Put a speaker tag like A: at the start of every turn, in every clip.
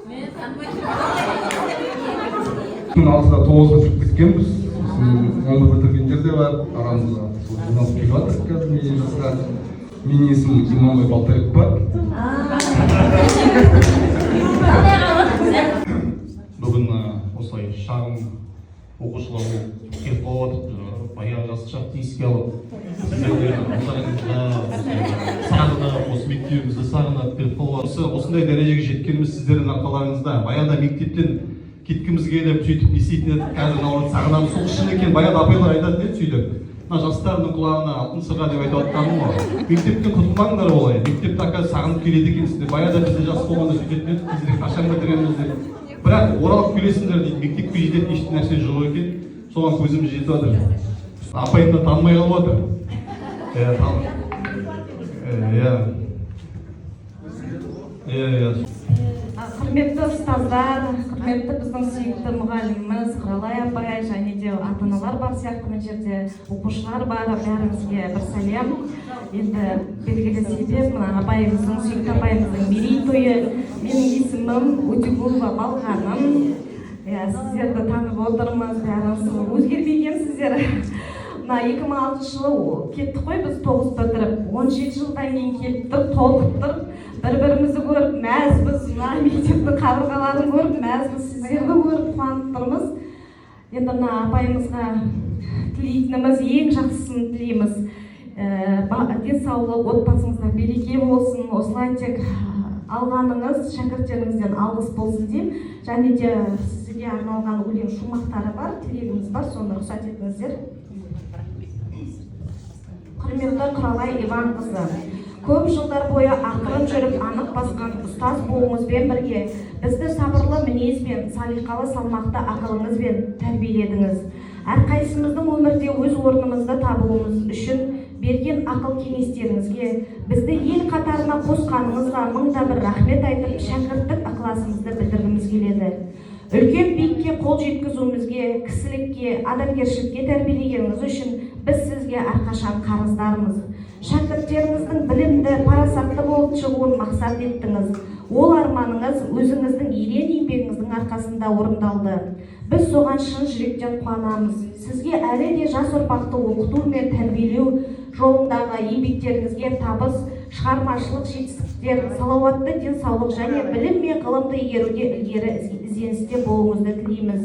A: Мен танымаймын.
B: 2006-да 9 бітіріп кеткенбіз, сосын 11 бітіргендер де бар арамызда. Сол жиналып келіп жатыр қазір менен жасқа. Менің есімім Иманбай Балтаев бар.
C: Бүгін осылай шағын оқушылар болып келіп қалып жатыр. Баяғы жас шақты еске алып, сіздерді назарыңызға сағынып, осы мектебімізді сағынып келіп қалып. Осындай дәрежеге жеткеніміз сіздердің арқаларыңызда. Баяғыда мектептен кеткіміз келіп, сөйтіп не істейтін едік, қазір мыналарды сағынамыз. Сол шын екен, баяғыда апайлар айтатын еді сөйтіп, мына жастардың құлағына алтын сырға деп айтып жатқаным ғой. Мектептен құтылмаңдар олай, мектепті оказывается сағынып келеді екенсіңдер. Баяғыда бізде жас болғанда сөйтетін едік, тезірек қашан бітіреміз деп, бірақ оралып келесіңдер дейді, мектепке жететін еш нәрсе жоқ екен, соған көзіміз жетіп жатыр. Апайым да танымай қалып жатыр. Иә, иә, иә, иә.
D: Құрметті ұстаздар, құрметті біздің сүйікті мұғаліміміз Құралай апай және де ата аналар бар сияқты мына жерде, оқушылар бар, бәрімізге бір сәлем. Енді белгілі себеп, мына апайымыздың, сүйікті апайымыздың мерейтойы. Менің есімім Өтегулова Балғаным. Иә, сіздерді танып отырмыз, бәріңіз өзгермегенсіздер. Мына 2006 жылы кеттік қой біз 9 бітіріп, 17 жылдан кейін келіп тұр, толқып тұр, бір бірімізді көріп мәзбіз, мына мектептің қабырғаларын көріп мәзбіз, сіздерді көріп қуанып тұрмыз. Енді мына апайымызға тілейтініміз, ең жақсысын тілейміз. Денсаулық, отбасыңызда береке болсын, осылай тек алғаныңыз шәкірттеріңізден алғыс болсын деймін. Және де сізге арналған өлең шумақтары бар, тілегіміз бар, соны рұқсат етіңіздер. Құрметті Құралай Иванқызы, көп жылдар бойы ақырын жүріп анық басқан ұстаз болуыңызбен бірге бізді сабырлы мінезбен, салиқалы салмақты ақылыңызбен тәрбиеледіңіз. Әрқайсымыздың өмірде өз орнымызды табуымыз үшін берген ақыл кеңестеріңізге, бізді ел қатарына қосқаныңызға мыңда бір рахмет айтып, шәкірттік ықыласымызды білдіргіміз келеді. Үлкен биікке қол жеткізуімізге, кісілікке, адамгершілікке тәрбиелегеніңіз үшін біз сізге әрқашан қарыздармыз. Шәкірттеріңіздің білімді, парасатты болып шығуын мақсат еттіңіз. Ол арманыңыз өзіңіздің ерен еңбегіңіздің арқасында орындалды. Біз соған шын жүректен қуанамыз. Сізге әлі де жас ұрпақты оқыту мен тәрбиелеу жолындағы еңбектеріңізге табыс, шығармашылық жетістіктер, салауатты денсаулық және білім мен ғылымды игеруде ілгері ізденісте болуыңызды тілейміз.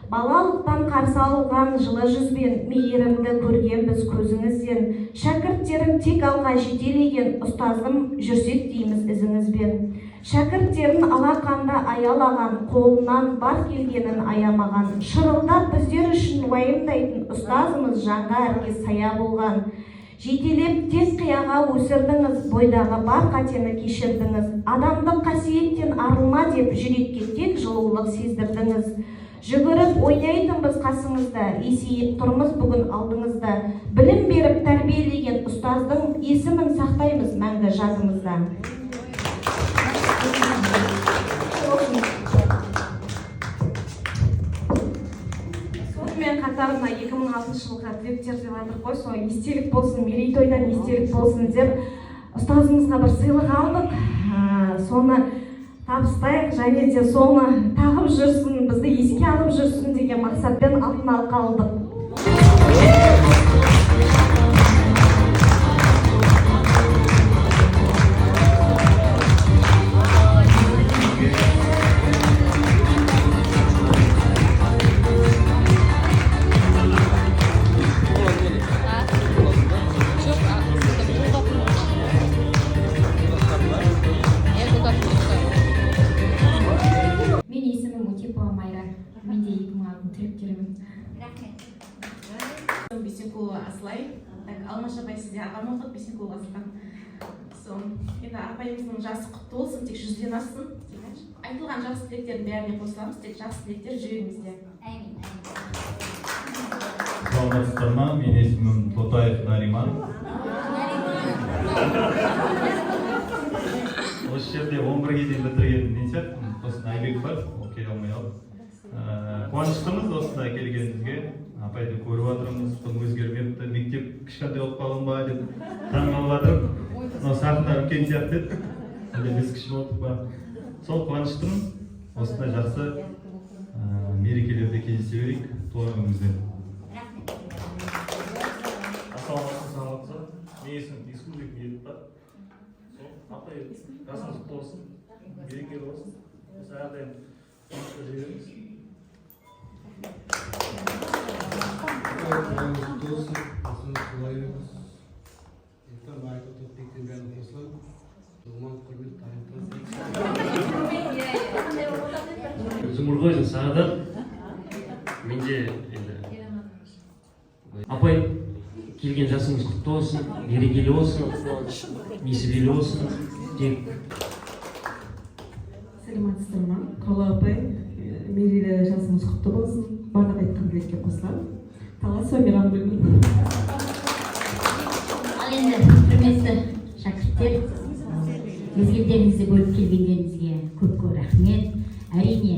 D: Балалықтан қарсы алған жылы жүзбен, мейірімді көрген біз көзіңізден, шәкірттерін тек алға жетелеген ұстазым, жүрсек дейміз ізіңізбен. Шәкірттерін алақанда аялаған, қолынан бар келгенін аямаған, шырылдап біздер үшін уайымдайтын ұстазымыз жанға әркез сая болған. Жетелеп тез қияға өсірдіңіз, бойдағы бар қатені кешірдіңіз, адамдық қасиеттен арылма деп жүрекке тек жылулық сездірдіңіз. Жүгіріп ойнайтынбыз қасыңызда, есейіп тұрмыз бүгін алдыңызда. Білім беріп тәрбиелеген ұстаздың есімін сақтаймыз мәңгі жадымызда. Сонымен қатар мына 2006 жылғы түлектер деп жатыр қой, сол естелік болсын, мерейтойдан естелік болсын деп ұстазымызға бір сыйлық алдық. Соны табыстайық және де соны тағып жүрсін, бізді еске алып жүрсін деген мақсатпен алтын алқа алдық.
A: Жоқ,
E: Мен есімім Утепова Майра. Мен де 2006 түлектерімін.
F: Бейсенқұлова Асылай. Так, Алмаш апай, сізде ағам оқыды, Бейсенқұлова Асылхан. Сол, енді апайымыздың жасы құтты болсын, тек 100-ден ассын. Айтылған жақсы тілектердің бәріне қосыламыз, тек жақсы тілектер жүрегімізде.
G: Саламатсыздар ма? Менің есімім Тотаев Нариман. Осы жерде 11-ге дейін бітірген мен сияқтымын. Сосын Айбек бар, ол келе алмай қалды. Қуаныштымыз осында келгенімізге. Апайды көріп жатырмыз, тым өзгермепті. Мектеп кішкентай болып қалған ба деп таңғалып жатырмын. Мынау сахна үлкен сияқты еді. Әлде біз кіші болдық па? Сол, қуаныштымын. Осындай жақсы мерекелерде кездесе берейік, туған күнімізде.
C: Ассалаумағалейкум, саламатсыз. Менің есімім Исқұлбек Мейірбек. Сол, апай, жасыңыз құтты болсын, берекелі болсын. Біз әрдайым қуанышта жүре беріңіз.
B: Құтты болсын, жасыңыз құлай беріңіз. Ертең айтып тоқтайтын бәрін қосыламын. Думан, Құрмет, Таңертең.
H: Жұмырғожин Сағадат. Менде енді, апай, келген жасыңыз құтты болсын, берекелі болсын, несібелі болсын тек.
I: Саламатсыздар ма, Құралай апай, мерейлі жасыңыз құтты болсын! Барлық айтқан тілекке қосыламын. Таласова Мейрамгүлмін.
E: Ал енді, құрметті шәкірттер, мезгілдеріңізді бөліп келгендеріңізге көп көп рахмет. Әрине,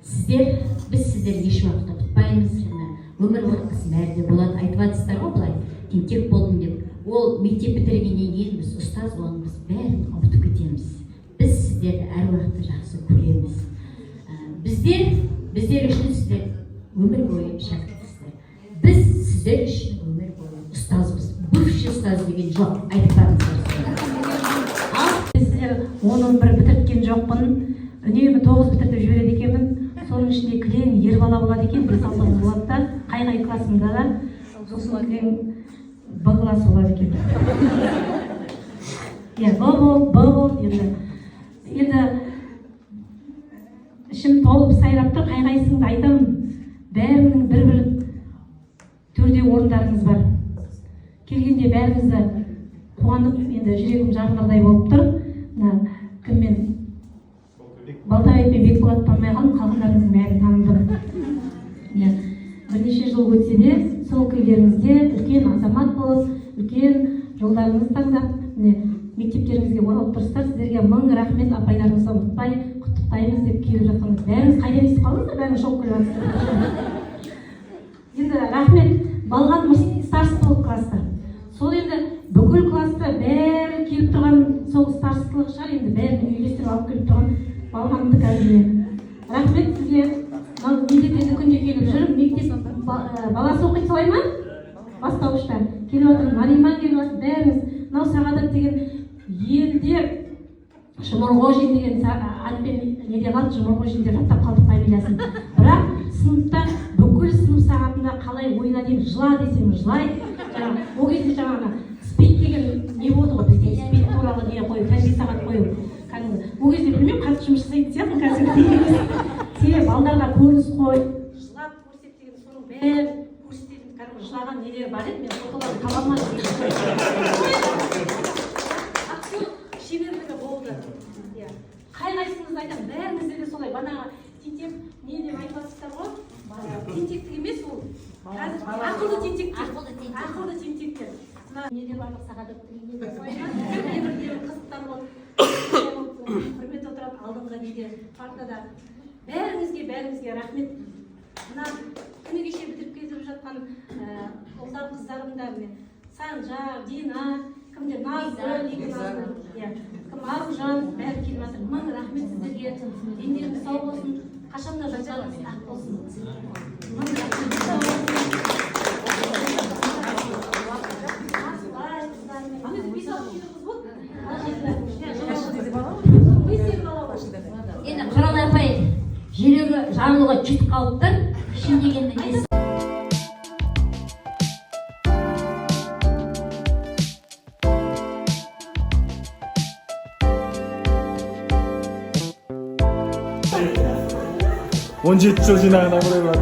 E: сіздер, біз сіздерді еш уақытта ұмытпаймыз. Жаңа өмір уақытысы бәрі де болады, айтып жатсыздар ғой, былай тентек болдым деп. Ол мектеп бітіргеннен кейін біз ұстаз боламыз, бәрін ұмытып кетеміз. Біз сіздерді әр уақытта жақсы көреміз. Біздер үшін сіздер өмір бойы шәкіртсіздер, біз сіздер үшін өмір бойы ұстазбыз. Бывший ұстаз деген жоқ, айтпаңыздар. Ал
D: Сіздер 10-11 бітірткен жоқпын, үнемі 9 бітіртіп жібереді екенмін. Соның ішінде кілең ер бала болады екен, 5-6 қыз болады да, қай қай классымда да, сосын кілең Б классы болады екен. Иә, Б болды, Б болды. Енді ішім толып сайрап тұр. Қай қайсыңды айтамын, бәрінің бір бір төрде орындарыңыз бар. Келгенде бәріңізді қуанып, енді жүрегім жарылардай болып тұр. Мына кіммен, Балтабек пен Бекболатты танымай қалдым, қалғандарыңыздың бәрін таныдым. Иә, бірнеше жыл өтсе де, сол күйлеріңізде үлкен азамат болып, үлкен жолдарыңызды таңдап, міне, мектептеріңізге оралып тұрсыздар. Сіздерге мың рахмет. Апайларыңызды ұмытпай құттықтаймыз деп келіп жатқаныңыз. Бәріңіз қайдан естіп қалдыңыздар? Бәріңіз шоқ күліп жатсыздар. Енді рахмет. Балған староста болып класста, сол енді бүкіл класста бәрі келіп тұрған сол старостылығы шығар енді, бәрін үйлестіріп алып келіп тұрған Балғанды. Қазір рахмет сізге. Мынау мектеп енді күнде келіп жүр, мектеп баласы оқиды, солай ма? Бастауышта келіп жатыр, Нариман келіп жатыр, бәріңіз. Мынау Сағадат деген елде Жұмырғожин деген атпен неде қалды, Жұмырғожин деп жаттап қалдық фамилиясын. Бірақ сыныпта бүкіл сынып сағатында қалай ойына дейін жыла десең жылайды. Жаңағы ол кезде жаңағы спид деген не болды ғой бізде, спид туралы не қою, тәрбие сағат қою кәдімгі. Ол кезде білмеймін, қатты жұмыс жасайтын сияқтымын қазіргідей емес, себебі балдарға көрініс қой, жылап көрсет деген, соның бәрін көрсететін кәдімгі жылаған нелер бар еді, мен фотоларын таба алмадым. Актер шеберлігі болды. Иә, қай қайсыңызды айтамын, бәріңізде де солай. Бағанағы тентек не деп айтып жатсыздар ғой, тентектік емес ол, қазір ақылды тентектер.
E: Ақылды тентек.
D: Ақылды тентектер. Мына неде барлық Сағадаттың үйінде солай ма? Небір небір қызықтар болды. Құрмет отырады алдыңғы неде, партада. Бәріңізге, бәріңізге рахмет. Мына күні кеше бітіріп кетіп жатқан ұлдар, қыздарым да, міне, Санжар, Дина, кімдер, Назгүл, екі Назгүл, иә, кім, Аружан, бәрі келіп жатыр. Мың рахмет сіздерге, дендеріңіз сау болсын, қашан да жолдарыңыз ақ болсын. Мың рахмет, сау болсын. Асылай, қыздарым. Ана 5-6 қыз болды. 5-7 бала бар.
E: Енді Құралай апай жүрегі жарылуға жетіп қалып тұр шын дегенде несі.
G: 17 жыл жинаған абырой бар.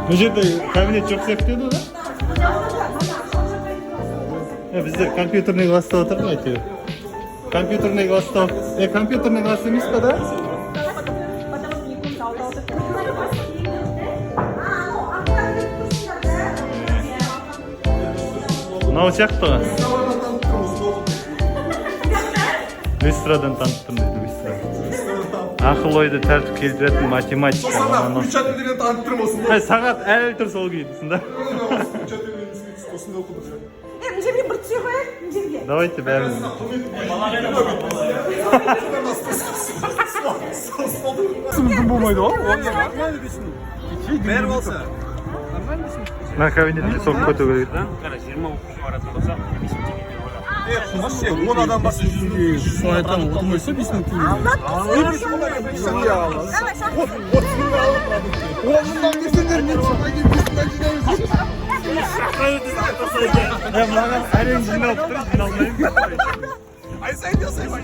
G: Бұл жерде кабинет жоқ сияқты еді да. Біздер компьютерный класста отырмыз әйтеуір. Компьютерный класста. Компьютерный класс емес па да?
A: Потому что екеуміз алда отырдық.
G: Мынау сияқты ғой. Люстрадан танып тұрмын дейді, люстра. Ақыл ойды тәртіп келтіретін математика. Мамандығы.
B: Включатель танып тұрмын осында.
G: Ай, сағат әлі тұр сол күйі дейсің да.
B: Включатель осында оқыдық.
A: Е, мына жерге бір түсе қояйық. Жерге.
G: Давайте бәріміз.
B: Мүмкін болмайды ғой. Бәрі болса.
G: Мына кабинетке соғып кету керек.
H: Қара, 20 оқушы баратын болса, 5000 теңге деп ойлап.
B: 10 адам барса, 100 мың теңге. Соны айтамын, отырмайсың, 5000 теңге. 10 мыңнан берсеңдер, мен содан кейін 5 мыңнан жинаймыз.
G: Маған әрең жиналып тұр, жиналмаймын.
B: Ай сайын жасаймын.